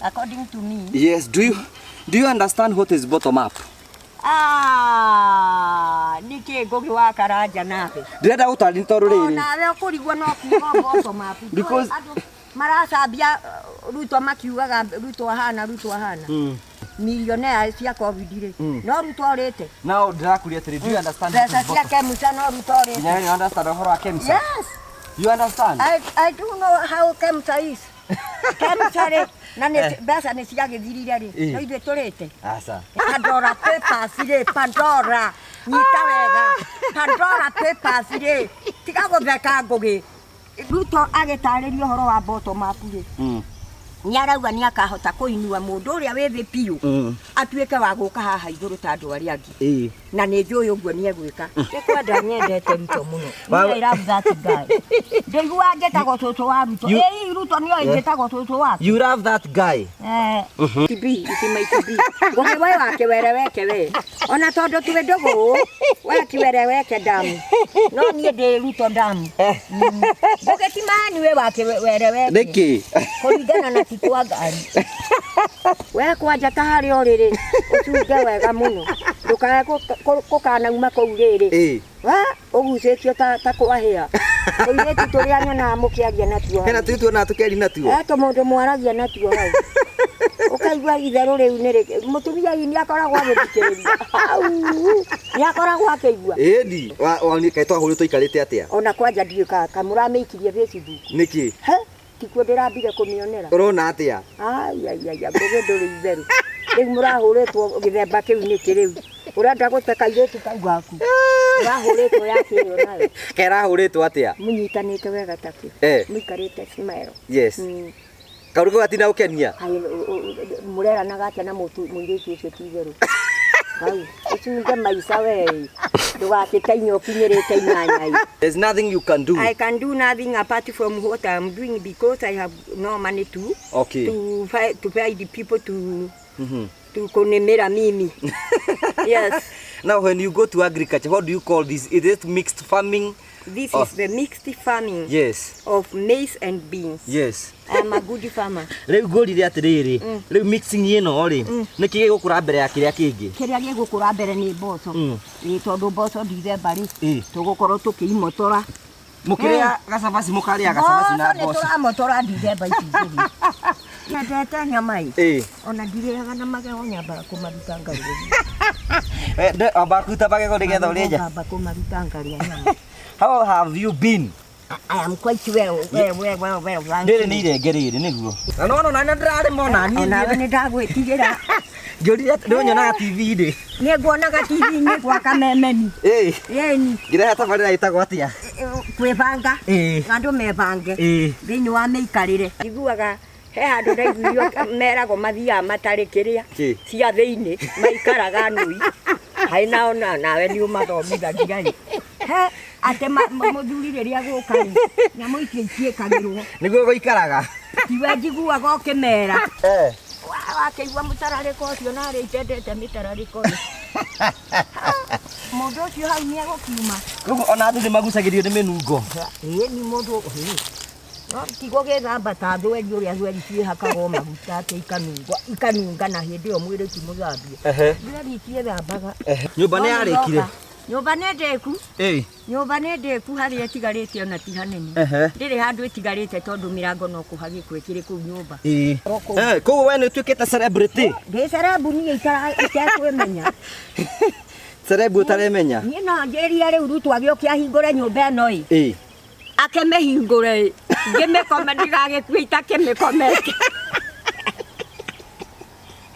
According to me. Yes, do you understand what is bottom up? Ah, nĩkĩ Ngũgĩ wa Karanja nawe? Ndĩrenda gũtarĩria tondũ rĩrĩ. Onawe ũkũrigwo no kuga bottom up. Andũ maracambia Ruto makiugaga Ruto ahana, Ruto ahana. Millionaire cia Covid rĩ. No Ruto orĩte. Now ndĩrakũria atĩrĩ, do you understand what Mbeca is cia bottom? Kemsa no Ruto orĩte. Nginya you understand ũhoro wa KEMSA? Yes. You understand? I do know how KEMSA is. KEMSA rĩ, na nĩ mbeca nĩ ciagĩthirire rĩ, no ithuĩ tũrĩte. Aca. Pandora Papers rĩ, Pandora, nyita wega. Pandora Papers rĩ, tiga gũtheka Ngũgĩ. Ruto agĩtarĩria ũhoro wa bottom up rĩ, nĩ arauga nĩ akahota kũinua mũndũ ũrĩa wĩ thĩ biũ atuĩke wa gũka haha igũrũ ta andũ arĩa angĩ. Na nĩ njũĩ ũguo nĩ egwĩka. Nĩ kwenda nyendete Ruto mũno. I love that guy. Ndĩiguaga njĩtagwo cũcũ wa Ruto. Ĩĩ, Ruto nĩoĩ njĩtagwo cũcũ wake. You love that guy. Eh, TB, it might be. Ngũgĩ we wa kĩwereweke we. Ona tondũ twĩ ndũgũ, we kĩwereweke damu. No niĩ ndĩ Ruto damu. Ngũgĩ ti mani we wa kĩwereweke. Nĩkĩ? Kũringana na ti kwa ngari. We kwanja ta harĩa ũrĩ rĩ, ũcunge wega mũno. Ndũkae kũkanauma kũu rĩrĩ. Wa, ũgucĩtio ta kwahĩa. Tũirĩtu tũrĩa nyonaga mũkĩaria natuo hau. Hena tũirĩtu tuonaga tũkĩaria natuo? Eh, tũmũndũ mwaragia natuo hau. Ũkaigua itherũ rĩu nĩ rĩ mũtumia hihi nĩ akoragwo agĩthikĩrĩria. Au, nĩ akoragwo akĩigua. Ĩni, wa kaĩ twahũrĩtwo tũikarĩte atĩa? Ona kwanja ndiũĩ kamũramĩikirie Facebook. Nĩkĩ? He, tikuo ndĩrambire kũmĩonera. Ũrona atĩa? Ai, ai, ai, Ngũgĩ ndũrĩ itherũ. Rĩu mũrahũrĩtwo gĩthemba kĩu nĩkĩ rĩu? Ũrenda gũte kairĩtu kau gaku? Ũrahũrĩtwo ya kĩrĩo nayo. Kerahũrĩtwo atĩa? Mũnyitanĩte wega takĩ. Mũikarĩte smile. Kaũndũ kau gatina gũkenia? Ai, mũreranaga atĩa na mũirĩtu ũcio ti itherũ? Hau, ũcunge maica we. Ndũgakĩte inya ũkinyĩrĩte inyanya. There's nothing you can do. I can do nothing apart from what I am doing because I have no money to to pay the people to kunimira mimi. Yes. Now when you go to agriculture, what do you call this? Is it mixed farming? This Oh. is the mixed farming of maize and beans. I am a good farmer. Rĩu ngũrire atĩrĩrĩ, rĩu mixing ĩno rĩ, nĩkĩ gĩgũkũra mbere ya kĩrĩa kĩngĩ? Kĩrĩa gĩgũkũra mbere nĩ mboco. Ĩ tondũ mboco Ndithemba rĩ, tũgũkorwo tũkĩimotora. Mũkĩrĩa gacabaci mũkarĩa gacabaci na Mboco nĩ mboco. tũramotora Ndithemba ici njũru. Nyendete nyama ĩ. Ona ndirĩaga na magego, nyambaga kũmaruta ngarĩa. Wambaga kũruta magego nĩgetha ũrĩe nyama. Ngamba kũmaruta ngarĩa nyama. How have you been? I am quite well, well, well, well, well. Thank Rĩrĩ you. nĩ irenge rĩrĩ nĩguo. Na no na ndĩrarĩma ona niĩ. Onawe nĩ ndagwĩtigĩra. Ngĩũrire nĩ ũnyonaga TV-inĩ. Nĩ nguonaga TV-inĩ gwa kamemeni. Ĩni. Ngĩrehe tabarĩra ĩtagwo atĩa? Kwĩbanga. Andũ mebange. Thĩinĩ wa mĩikarĩre. Njiguaga he handũ ndaiguirio meragwo mathiaga matarĩ kĩrĩa. Kĩ? Cia thĩinĩ maikaraga nui. Haĩ nao nawe nĩ ũmathomithagia ĩ. He atĩ mũthuri rĩrĩa gũka rĩ, nyamũ icio itiĩkagĩrwo. Nĩguo gũikaraga. Tiwe njiguaga ũkĩmera. Wakĩigua mũtararĩko ũcio narĩ itendete mĩtararĩko ĩ. Mũndũ ũcio hau nĩ egũkiuma. Koguo ona andũ nĩ magucagĩrĩrio nĩ mĩnungo. Ĩĩ ni mũndũ ĩĩ. No ti gũgĩthamba ta thweri ũrĩa thweri ciĩhakagwo maguta atĩ ikanungwa, ikanunga na hĩndĩ ĩyo mwĩrĩ ti mũthambie. Thweri itiĩthambaga. Nyũmba nĩ yarĩkire? Nyũmba nĩ ndĩku. Nyũmba nĩ ndĩku harĩa ĩtigarĩte ona ti hanene. Ndĩrĩ handũ ĩtigarĩte tondũ mĩrango no kũhagĩkwo ĩkĩrĩ kũu nyũmba. Koguo we nĩ ũtuĩkĩte celebrity? Ndĩ celeb niĩ itekwĩmenya. Celeb ũtaremenya? Niĩ no njĩrire rĩu Ruto agĩũke ahingũre nyũmba ĩno ĩ. Akĩmĩhingũre ĩ. Ngĩmĩkome ndigagĩkue itakĩmĩkomete.